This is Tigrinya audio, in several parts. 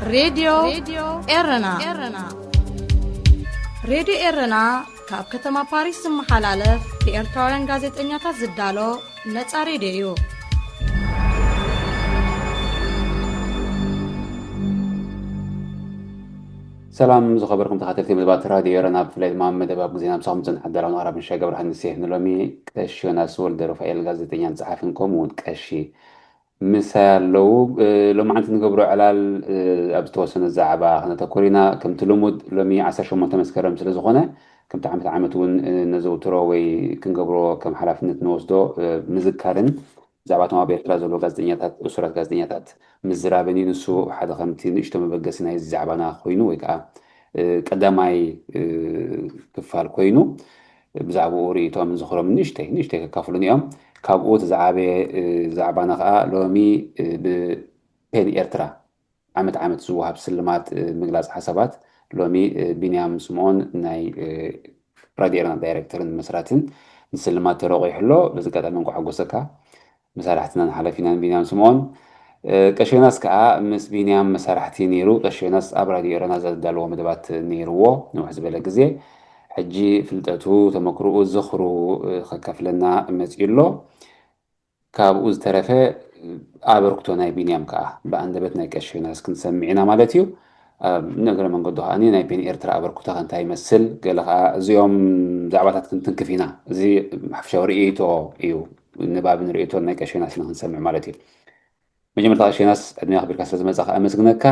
ሬድዮ ኤረና። ሬድዮ ኤረና ካብ ከተማ ፓሪስ ዝመሓላለፍ ብኤርትራውያን ጋዜጠኛታት ዝዳሎ ነጻ ሬድዮ እዩ። ሰላም ዝኸበርኩም ተኸታተልቲ መደባት ራድዮ ኤረና፣ ብፍላይ ድማ መደብ ኣብ ግዜና ምሳኹም ዝጸንሐ ኣዳላውን ኣቕራብን ሻይ ገብረሃንስ እየ። ንሎሚ ቀሺ ዮናስ ወልደ ሩፋኤል ጋዜጠኛን ጸሓፍን ከምኡ እውን ቀሺ ምሳይ ኣለዉ። እ፣ ሎማዓንቲ ንገብሮ ዕላል፣ እ፣ ኣብ ዝተወሰነ ዛዕባ ክነተኩር ኢና። ከምቲ ልሙድ ሎሚ ዓሰርተ ሸሞንተ መስከረም ስለ ዝኾነ፣ ከምቲ ዓመት ዓመት እውን፣ እ፣ ነዘውትሮ ወይ ክንገብሮ ከም ሓላፍነት ንወስዶ፣ እ፣ ምዝካርን ብዛዕባ እቶም ኣብ ኤርትራ ዘለዉ ጋዜጠኛታት፣ እሱራት ጋዜጠኛታት ምዝራብን እዩ። ንሱ ሓደ ከምቲ ንእሽቶ መበገሲ ናይዚ ዛዕባና ኮይኑ ወይ ከዓ፣ እ፣ ቀዳማይ፣ እ፣ ክፋል ኮይኑ ብዛዕባኡ ርእይቶምን ዝኽሮምን ንእሽተይ ንእሽተይ ከካፍሉን እዮም። ካብኡ እቲ ዝዓበየ፣ እ፣ ዛዕባና ከዓ ሎሚ፣ እ፣ ብፔን ኤርትራ ዓመት ዓመት ዝወሃብ ስልማት፣ እ፣ ምግላጽ ሓሳባት ሎሚ፣ እ፣ ቢንያም ስምኦን ናይ፣ እ፣ ራድዮ ኤረና ዳይሬክተርን መስራትን ንስልማት ተረቂሑ ኣሎ። በዚ ኣጋጣሚ እንኳዕ ሓጎሰካ። መሳርሕትናን ሓላፊናን ቢንያም ስምኦን። እ፣ ቀሺ ዮናስ ከዓ ምስ ቢንያም መሳርሕቲ ነይሩ። ቀሺ ዮናስ ኣብ ራድዮ ኤረና ዘዳለዎ መደባት ነይርዎ ነውሕ ዝበለ ግዜ። ሕጂ ፍልጠቱ፣ ተመክርኡ፣ ዝኽሩ፣ እ፣ ከካፍለና መጺኡ ኣሎ። ካብኡ ዝተረፈ፣ እ፣ ኣበርክቶ ናይ ቢንያም ከዓ ብኣንደበት ናይ ቀሺ ዮናስ ክንሰምዕ ኢና ማለት እዩ። ኣብ ንእግረ መንገዱ ከዓኒ ናይ ፔን ኤርትራ ኣበርክቶ ከ እንታይ ይመስል? ገለ ከኣ እዚኦም ዛዕባታት ክንትንክፍ ኢና። እዚ ሓፈሻዊ ርእይቶ እዩ። ንባብን ርእይቶን ናይ ቀሺ ዮናስ ኢና ክንሰምዕ ማለት እዩ። መጀመርታ ቀሺ ዮናስ ዕድመ ኣኽቢርካ ስለ ዝመጻኻ ኣመስግነካ።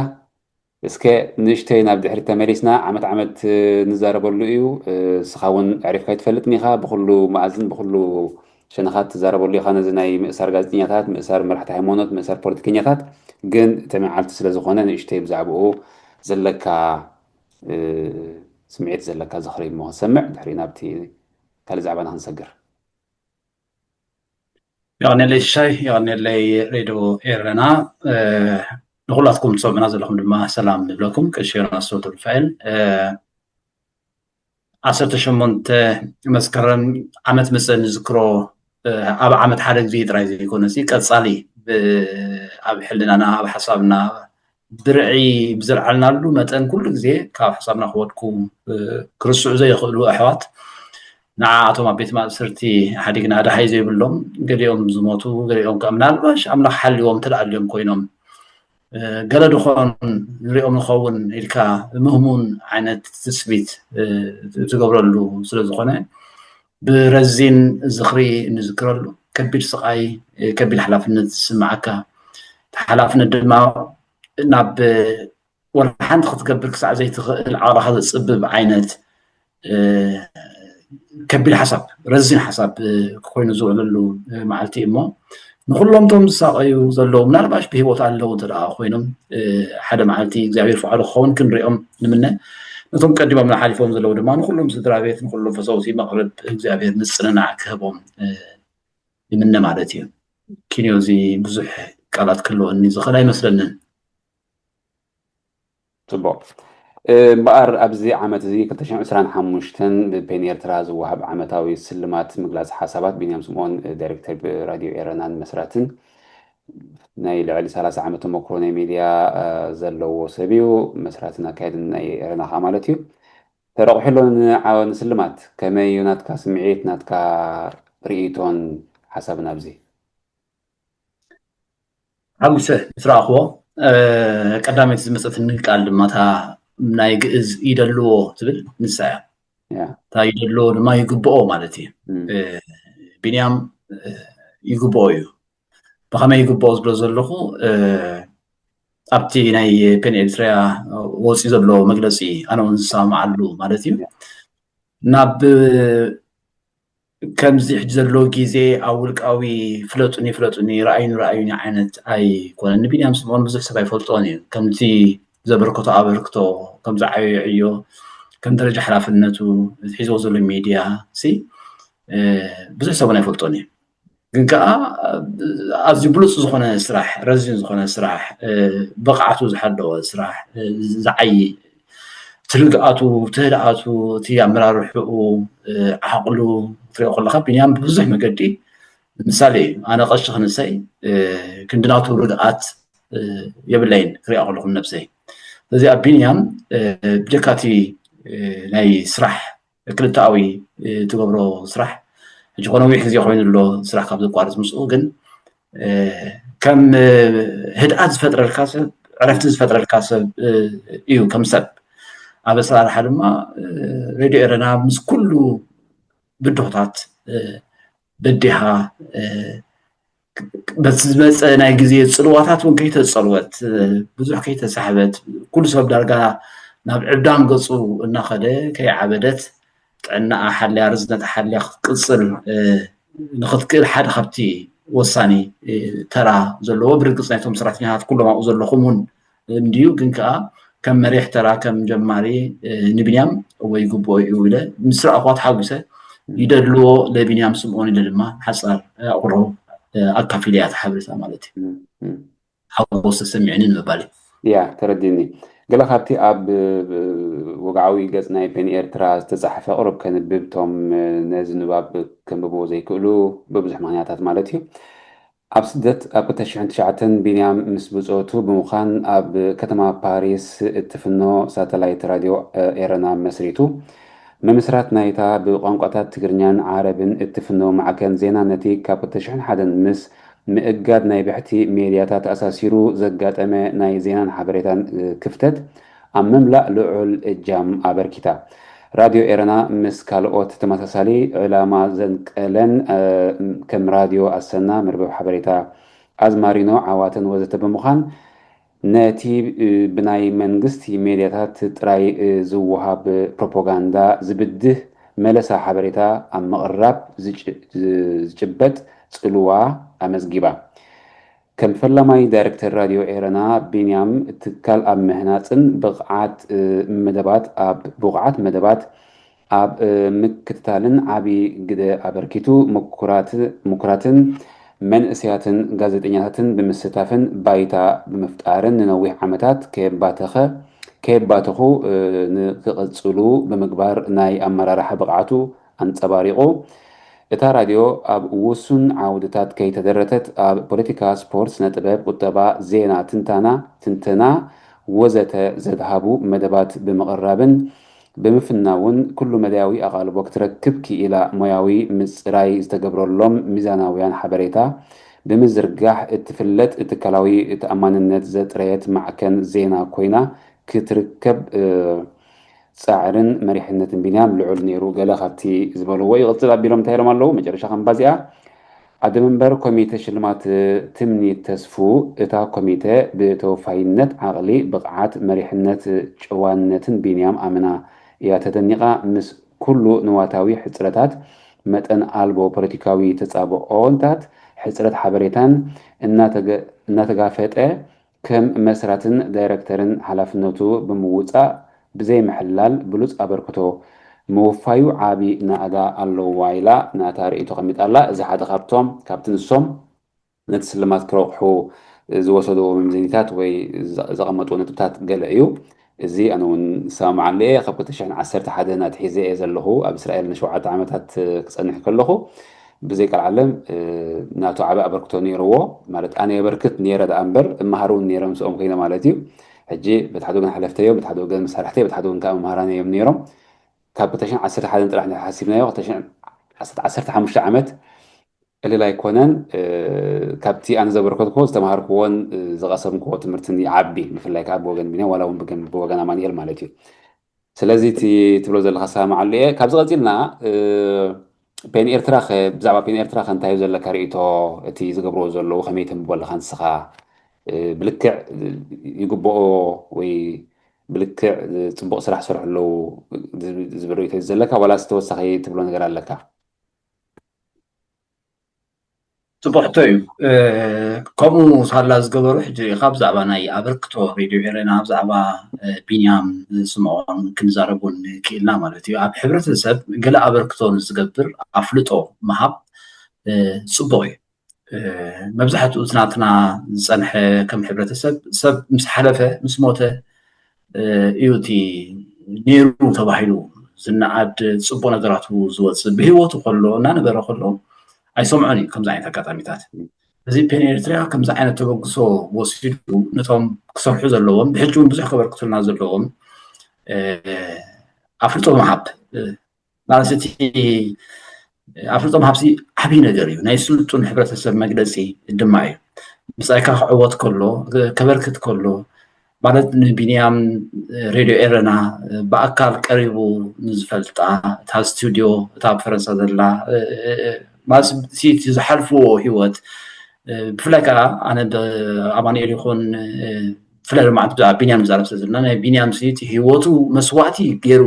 እስከ ንእሽተይ ናብ ድሕሪት ተመሊስና ዓመት ዓመት፣ እ፣ ንዛረበሉ እዩ። እ፣ ንስኻ እውን ኣዕሪፍካ ኣይትፈልጥን ኢኻ። ብኹሉ መኣዝን ብኹሉ ሸነኻት ትዛረበሉ ኢኻ። ነዚ ናይ ምእሳር ጋዜጠኛታት፣ ምእሳር መራሕቲ ሃይማኖት፣ ምእሳር ፖለቲከኛታት ግን እቲ መዓልቲ ስለ ዝኾነ ንእሽተይ ብዛዕባኡ ዘለካ፣ እ፣ ስምዒት ዘለካ ዝኽሪ እሞ ክንሰምዕ፣ ድሕሪ ናብቲ ካልእ ዛዕባና ክንሰግር። የቐኔለይ ሽሻይ፣ የቐኔለይ ሬድዮ ኤረና። እ፣ ንኹላትኩም ትሰምዑና ዘለኹም ድማ ሰላም ንብለኩም። ቀሺ ዮናስ ወልደ ሩፋኤል፣ እ፣ ዓሰርተ ሸሞንተ መስከረም ዓመት መጸ ንዝክሮ፣ እ፣ ኣብ ዓመት ሓደ ግዜ ጥራይ ዘይኮነሲ ቀጻሊ ብ-፣ ኣብ ሕልናና፣ ኣብ ሓሳብና፣ ብርዒ ብዘልዓልናሉ መጠን ኩሉ ግዜ ካብ ሓሳብና ክወድቁ፣ እ፣ ክርስዑ ዘይኽእሉ ኣሕዋት ንዓኣቶም ኣብ ቤት ማእሰርቲ ሓዲግና ደሃይ ዘይብሎም፣ ገሊኦም ዝሞቱ፣ ገሊኦም ከኣ ምናልባሽ ኣምላኽ ሓልዎም ተደኣልዮም ኮይኖም፣ እ፣ ገለ ድኾን ንሪኦም ንኸውን ኢልካ ምህሙን ዓይነት ትጽቢት፣ እ፣ ትገብረሉ ስለ ዝኾነ፣ ብረዚን ዝኽሪ እንዝክረሉ፣ ከቢድ ስቓይ፣ እ፣ ከቢድ ሓላፍነት ዝስምዓካ፣ እቲ ሓላፍነት ድማ ናብ ወላ ሓንቲ ክትገብር ክሳዕ ዘይትኽእል ዓቕልኻ ዘጽብብ ዓይነት፣ እ፣ ከቢድ ሓሳብ፣ ረዚን ሓሳብ፣ እ፣ ኮይኑ ዝውዕለሉ፣ እ፣ መዓልቲ እዩ እሞ፣ ንኹሎም እቶም ዝሳቐዩ ዘለዉ፣ ምናልባሽ ብህይወት ኣለዉ እንተ ደኣ ኮይኖም፣ እ፣ ሓደ መዓልቲ እግዚኣብሔር ፍቓዱ ክኸውን ክንሪኦም ንምነ። ነቶም ቀዲሞም ሓሊፎም ዘለዉ ድማ ንኹሎም ስድራ ቤት፣ ንኹሎም ፈሰውቲ መቕርብ እግዚኣብሔር ምጽንናዕ ክህቦም፣ እ፣ ይምነ ማለት እዩ። ኪንዮ፣ እዚ ብዙሕ ቃላት ክህልወኒ ዝኽእል ኣይመስለንን። ጽቡቕ። እ፣ እምበኣር ኣብዚ ዓመት እዚ ክልተ ሽሕን ዕስራን ሓሙሽተን ብፔን ኤርትራ ዝወሃብ ዓመታዊ ስልማት ምግላጽ ሓሳባት ቢንያም ስምኦን፣ እ፣ ዳይሬክተር ብ-፣ ራድዮ ኤረናን መስራትን ናይ ልዕሊ ሰላሳ ዓመት ተመክሮ ናይ ሜድያ፣ እ፣ ዘለዎ ሰብ እዩ። መስራትን ኣካየድን ናይ ኤረና ከኣ ማለት እዩ። ተረቑሑ ኣሎ ን-፣ ዓ-፣ ንስልማት። ከመይ እዩ ናትካ ስምዒት፣ ናትካ ርእይቶን ሓሳብን ኣብዚ? ሓጉሰ ምስ ረኣኽዎ፣ እ፣ ቀዳመይቲ ዝመጸትኒ ቃል ድማ እታ ናይ ግእዝ ይደልዎ ትብል ንሳ እያ። ያ። እታ ይደልዎ ድማ ይግብኦ ማለት እዩ። እም። እ፣ ቢንያም፣ እ፣ ይግብኦ እዩ። ብኸመይ ይግብኦ ዝብሎ ዘለኹ፣ እ፣ ኣብቲ ናይ ፔን ኤርትራ ወፂኡ ዘሎ መግለፂ ኣነ እውን ዝሰማማዓሉ ማለት እዩ። ያ። ናብ ከምዚ ሕጂ ዘሎ ግዜ ኣብ ውልቃዊ ፍለጡኒ ፍለጡኒ፣ ረኣዩኒ ረኣዩኒ ዓይነት ኣይኮነን። ንቢንያም ስምኦን ብዙሕ ሰብ ኣይፈልጦን እዩ። ከምቲ ዘበርከቶ ኣበርክቶ፣ ከም ዝዓበዮ ዕዮ፣ ከም ደረጃ ሓላፍነቱ፣ ሒዝዎ ዘሎ ሚድያ ሲ፣ እ፣ ብዙሕ ሰብ እውን ኣይፈልጦን እዩ። ግን ከኣ ኣዝዩ ብሉጽ ዝኾነ ስራሕ፣ ረዚን ዝኾነ ስራሕ፣ እ፣ ብቕዓቱ ዝሓለወ ስራሕ፣ እ፣ ዝዓዪ፣ እቲ ርግኣቱ፣ እቲ ህድኣቱ፣ እቲ ኣመራርሕኡ፣ እ፣ ዓቕሉ ክትሪኦ ከለኻ ቢንያም ብብዙሕ መገዲ ምሳሌ እዩ። ኣነ ቀሺ ክንሰይ፣ እ፣ ክንዲ ናቱ ርግኣት፣ እ፣ የብለይን ክሪኣ ከለኹ ንነብሰይ። እዚኣ ቢንያም ብጀካቲ ናይ ስራሕ ክልተኣዊ ትገብሮ ስራሕ ሕጂ ኮነ ነዊሕ ግዜ ኮይኑ ኣሎ ስራሕ ካብ ዘቋርፅ ምስኡ ግን ከም ህድኣት ዝፈጥረልካ ሰብ ዕረፍቲ ዝፈጥረልካ ሰብ እዩ ከም ሰብ ኣብ ኣሰራርሓ ድማ ሬድዮ ኤረና ምስ ኩሉ ብድሆታት በዲኻ በቲ ዝመፀ ናይ ግዜ ፅልዋታት እውን ከይተፀልወት ብዙሕ ከይተሳሕበት ኩሉ ሰብ ዳርጋ ናብ ዕብዳን ገፁ እናኸደ ከይዓበደት ጥዕናኣ ሓልያ ርዝነታ ሓልያ ክትቅፅል ንክትክእል ሓደ ካብቲ ወሳኒ ተራ ዘለዎ ብርግፅ ናይቶም ሰራሕተኛታት ኩሎም ኣብኡ ዘለኹም እውን እንድዩ ግን ከዓ ከም መሪሕ ተራ ከም ጀማሪ ንቢንያም እወ ይግብኦ እዩ ኢለ ምስ ረኣኹዋ ተሓጒሰ ይደልዎ ለቢንያም ስምኦን ኢለ ድማ ሓፃር ኣቑርብ ኣካፊለ እያ ተሓበሬታ ማለት እዩ ሓጎስ ተሰሚዑኒ ንምባል እዩ ያ ተረዲኒ ገለ ካብቲ ኣብ ወግዓዊ ገጽ ናይ ፔን ኤርትራ ዝተጻሕፈ ቅሩብ ከንብብ ቶም ነዚ ንባብ ከንብብዎ ዘይክእሉ ብብዙሕ ምክንያታት ማለት እዩ ኣብ ስደት ኣብ ክልተ ሽሕን ትሽዓተን ቢንያም ምስ ብጾቱ ብምዃን ኣብ ከተማ ፓሪስ እትፍኖ ሳተላይት ራድዮ ኤረና መስሪቱ። ምምስራት ናይታ ብቋንቋታት ትግርኛን ዓረብን እትፍኖ ማዕከን ዜና ነቲ ካብ ክልተ ሽሕን ሓደን ምስ ምእጋድ ናይ ብሕቲ ሜድያታት ኣሳሲሩ ዘጋጠመ ናይ ዜናን ሓበሬታን ክፍተት ኣብ ምምላእ ልዑል እጃም ኣበርኪታ። ራድዮ ኤረና ምስ ካልኦት ተመሳሳሊ ዕላማ ዘንቀለን ከም ራድዮ ኣሰና፣ መርበብ ሓበሬታ ኣዝማሪኖ፣ ዓዋተን ወዘተ ብምዃን ነቲ ብናይ መንግስቲ ሜድያታት ጥራይ ዝወሃብ ፕሮፓጋንዳ ዝብድህ መለሳ ሓበሬታ ኣብ ምቕራብ ዝጭበጥ ጽልዋ ኣመዝጊባ። ከም ፈላማይ ዳይረክተር ራድዮ ኤረና ቢንያም ትካል ኣብ ምህናጽን ብቕዓት መደባት ኣብ ብቑዓት መደባት ኣብ ምክትታልን ዓቢ ግደ ኣበርኪቱ። ምኩራትን መንእሰያትን ጋዜጠኛታትን ብምስታፍን ባይታ ብምፍጣርን ንነዊሕ ዓመታት ከየባተኸ ከየባተኹ ንክቕጽሉ ብምግባር ናይ ኣመራርሓ ብቕዓቱ ኣንጸባሪቑ። እታ ራድዮ ኣብ ውሱን ዓውድታት ከይተደረተት ኣብ ፖለቲካ፣ ስፖርት፣ ስነ ጥበብ፣ ቁጠባ፣ ዜና፣ ትንታና፣ ትንተና ወዘተ ዘድሃቡ መደባት ብምቕራብን ብምፍናውን ኩሉ መዳያዊ ኣቓልቦ ክትረክብ ክኢላ። ሞያዊ ምጽራይ ዝተገብረሎም ሚዛናውያን ሓበሬታ ብምዝርጋሕ እትፍለጥ ትካላዊ ተኣማንነት ዘጥረየት ማዕከን ዜና ኮይና ክትርከብ ጻዕርን መሪሕነትን ቢንያም ልዑል ነይሩ። ገለ ካብቲ ዝበልዎ ይቕጽል ኣቢሎም እንታይ ኢሎም ኣለዉ? መጨረሻ ከምባዚኣ ኣደ መንበር ኮሚተ ሽልማት ትምኒት ተስፉ፣ እታ ኮሚተ ብተወፋይነት፣ ዓቕሊ፣ ብቕዓት፣ መሪሕነት፣ ጭዋነትን ቢንያም ኣምና እያ ተደኒቓ። ምስ ኩሉ ንዋታዊ ሕጽረታት፣ መጠን ኣልቦ ፖለቲካዊ ተጻብኦንታት፣ ሕጽረት ሓበሬታን እናተጋፈጠ ከም መስራትን ዳይረክተርን ሓላፍነቱ ብምውፃእ ብዘይ ምሕላል ብሉፅ ኣበርክቶ ምውፋዩ ዓቢ ናእዳ ኣለዋ ኢላ ናታ ርእይቶ ኣቐሚጣ ኣላ። እዚ ሓደ ካብቶም ካብቲ ንሶም ነቲ ስልማት ክረቑሑ ዝወሰድዎ መምዘኒታት ወይ ዘቐመጥዎ ነጥብታት ገለ እዩ። እዚ ኣነ እውን ዝሰማምዓሉ እየ። ካብ ክልተ ሽሕን ዓሰርተ ሓደን ኣትሒዘ እየ ዘለኹ ኣብ እስራኤል ንሸውዓተ ዓመታት ክጸንሕ ከለኹ ብዘይ ቃል ዓለም ናቱ ዓቢ ኣበርክቶ ነይርዎ። ማለት ኣነ የበርክት ነይረ ደኣ እምበር እመሃር እውን ነይረ ምስኦም ኮይነ ማለት እዩ። ሕጂ በቲ ሓደ ወገን ሓለፍተይ እዮም፣ በቲ ሓደ ወገን መሳርሕተይ፣ በቲ ሓደ ወገን ከዓ መምሃራን እዮም ነይሮም። ካብ ክልተ ሽሕን ዓሰርተ ሓደን ጥራሕ ሓሲብናዮ ክልተ ሽሕን ዓሰርተ ሓሙሽተ ዓመት ቀሊል ኣይኮነን። ካብቲ ኣነ ዘበርከትኩዎ ዝተምሃርክዎን ዝቐሰምክዎ ትምህርትን ይዓቢ። ብፍላይ ከዓ ብወገን ቢንያም ዋላ እውን ብወገን ኣማንኤል ማለት እዩ። ስለዚ እቲ ትብሎ ዘለካ ሰማማዓሉ እየ። ካብዚ ቀፂልና ፔን ኤርትራ ብዛዕባ ፔን ኤርትራ ከ እንታይ እዩ ዘለካ ርእይቶ? እቲ ዝገብርዎ ዘለዉ ከመይ ተንብቦ ኣለካ ንስኻ? ብልክዕ ይግብኦ ወይ ብልክዕ ፅቡቕ ስራሕ ዝሰርሑ ኣለዉ ዝብል ርእይቶ እዩ ዘለካ ዋላስ ተወሳኺ ትብሎ ነገር ኣለካ? ፅቡቅ ሕቶ እዩ። ከምኡ ሳላ ዝገበሩ ሕጂ ሪኢኻ ብዛዕባ ናይ ኣበርክቶ ሬድዮ ኤረና ብዛዕባ ቢንያም ስምዖን ክንዛረብ እውን ክኢልና ማለት እዩ። ኣብ ሕብረተሰብ ገለ ኣበርክቶ ንዝገብር ኣፍልጦ ምሃብ ፅቡቅ እዩ። መብዛሕትኡ እቲ ናትና ዝፀንሐ ከም ሕብረተሰብ ሰብ ምስ ሓለፈ ምስ ሞተ እዩ እቲ ነይሩ ተባሂሉ ዝነኣድ ፅቡቅ ነገራቱ ዝወፅእ ብህይወቱ ከሎ እናነበረ ከሎ ኣይሰምዖን እዩ ከምዚ ዓይነት ኣጋጣሚታት እዚ ፔን ኤርትራ ከምዚ ዓይነት ተበግሶ ወሲዱ ነቶም ክሰርሑ ዘለዎም ብሕጂ እውን ብዙሕ ከበርክቱልና ዘለዎም ኣፍልጦ ምሃብ ማለት እቲ ኣፍልጦ ምሃብሲ ዓብዪ ነገር እዩ። ናይ ስልጡን ሕብረተሰብ መግለፂ ድማ እዩ። ብፃይካ ክዕወት ከሎ ከበርክት ከሎ ማለት ንቢንያም ሬድዮ ኤረና ብኣካል ቀሪቡ ንዝፈልጣ እታ ስቱዲዮ እታ ኣብ ፈረንሳ ዘላ ማለት ዝሓልፍዎ ህይወት ብፍላይ ከዓ ኣነ ኣማኑኤል ይኹን ብፍላይ ድማ ብዛዕባ ቢንያም ንዛረብ ስለ ዘለና ናይ ቢንያም ሲ ህይወቱ መስዋእቲ ገይሩ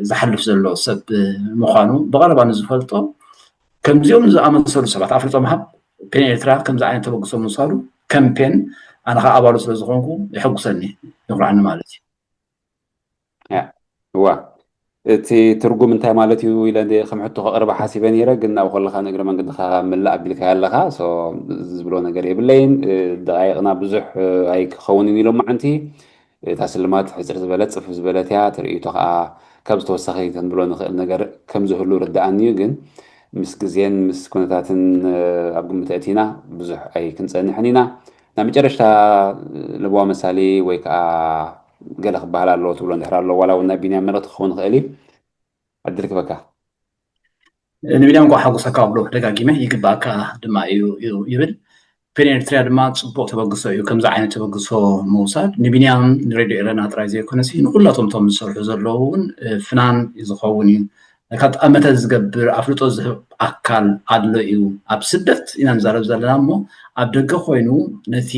ዝሓልፍ ዘሎ ሰብ ምዃኑ ብቐረባ ንዝፈልጦ ከምዚኦም ዝኣመሰሉ ሰባት ኣፍልጦ ምሃብ ፔን ኤርትራ ከምዚ ዓይነት ተበግሶ ምውሳዱ ከም ፔን ኣነ ከዓ ኣባሉ ስለ ዝኾንኩ የሐጉሰኒ የኩርዓኒ ማለት እዩ። እዋ እቲ ትርጉም እንታይ ማለት እዩ ኢለ ከም ሕቶ ከቕርባ ሓሲበ ነይረ፣ ግን ናብኡ ከለካ ንእግረ መንገድካ ምላእ ኣቢልካዮ ኣለካ። ዝብሎ ነገር የብለይን። ደቃይቅና ብዙሕ ኣይክኸውንን ኢሎም ማዓንቲ እታ ስልማት ሕፅር ዝበለት ፅፍፍ ዝበለት እያ። ትርእይቶ ከዓ ካብ ዝተወሰኸ ክንብሎ ንኽእል ነገር ከም ዝህሉ ርድኣኒ እዩ። ግን ምስ ግዜን ምስ ኩነታትን ኣብ ግምት ኣእቲና ብዙሕ ኣይክንፀንሕን ኢና። ናብ መጨረሽታ ለበዋ መሳሊ ወይ ከዓ ገለ ክበሃል ኣለዎ ትብሎ እንድሕር ኣሎ ዋላ እውን ናይ ቢንያም መልእኽቲ ክኸውን ይኽእል እዩ። ዕድል ክበካ። ንቢንያም እንኳ ሓጉሰካ ብሎ ደጋጊመ ይግባእካ ድማ እዩ ይብል። ፔን ኤርትራ ድማ ፅቡቅ ተበግሶ እዩ። ከምዚ ዓይነት ተበግሶ ምውሳድ ንቢንያም ንሬድዮ ኤረና ጥራይ ዘይኮነሲ ንኩላቶም እቶም ዝሰርሑ ዘለዉ እውን ፍናን ዝኸውን እዩ። ካብ ጠመተ ዝገብር ኣፍልጦ ዝህብ ኣካል ኣሎ እዩ። ኣብ ስደት ኢና ንዛረብ ዘለና እሞ ኣብ ደገ ኮይኑ ነቲ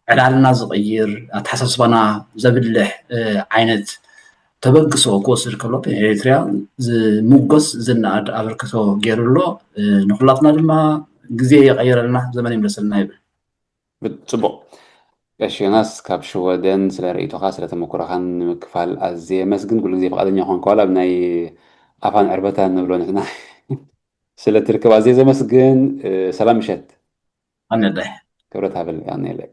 ዕላልና ዝቕይር ኣተሓሳስባና ዘብልሕ ዓይነት ተበግሶ ክወስድ ከሎ ፔን ኤርትራ ዝምጎስ ዝነኣድ ኣበርክቶ ገይሩ ኣሎ። ንኩላትና ድማ ግዜ ይቐይረልና ዘመን ይምለሰልና ይብል። ጽቡቕ ቀሺ ዮናስ ካብ ሽወደን ስለ ርእይቶኻ ስለ ተመክሮኻን ንምክፋል ኣዝየ የመስግን። ኩሉ ግዜ ፍቓደኛ ኾንካ ዋላ ኣብ ናይ ኣፋን ዕርበታን ንብሎ ንሕና ስለ ትርከብ ኣዝየ ዘመስግን። ሰላም ምሸት። ኣነዳይ ክብረት ሃበል ኣነለይ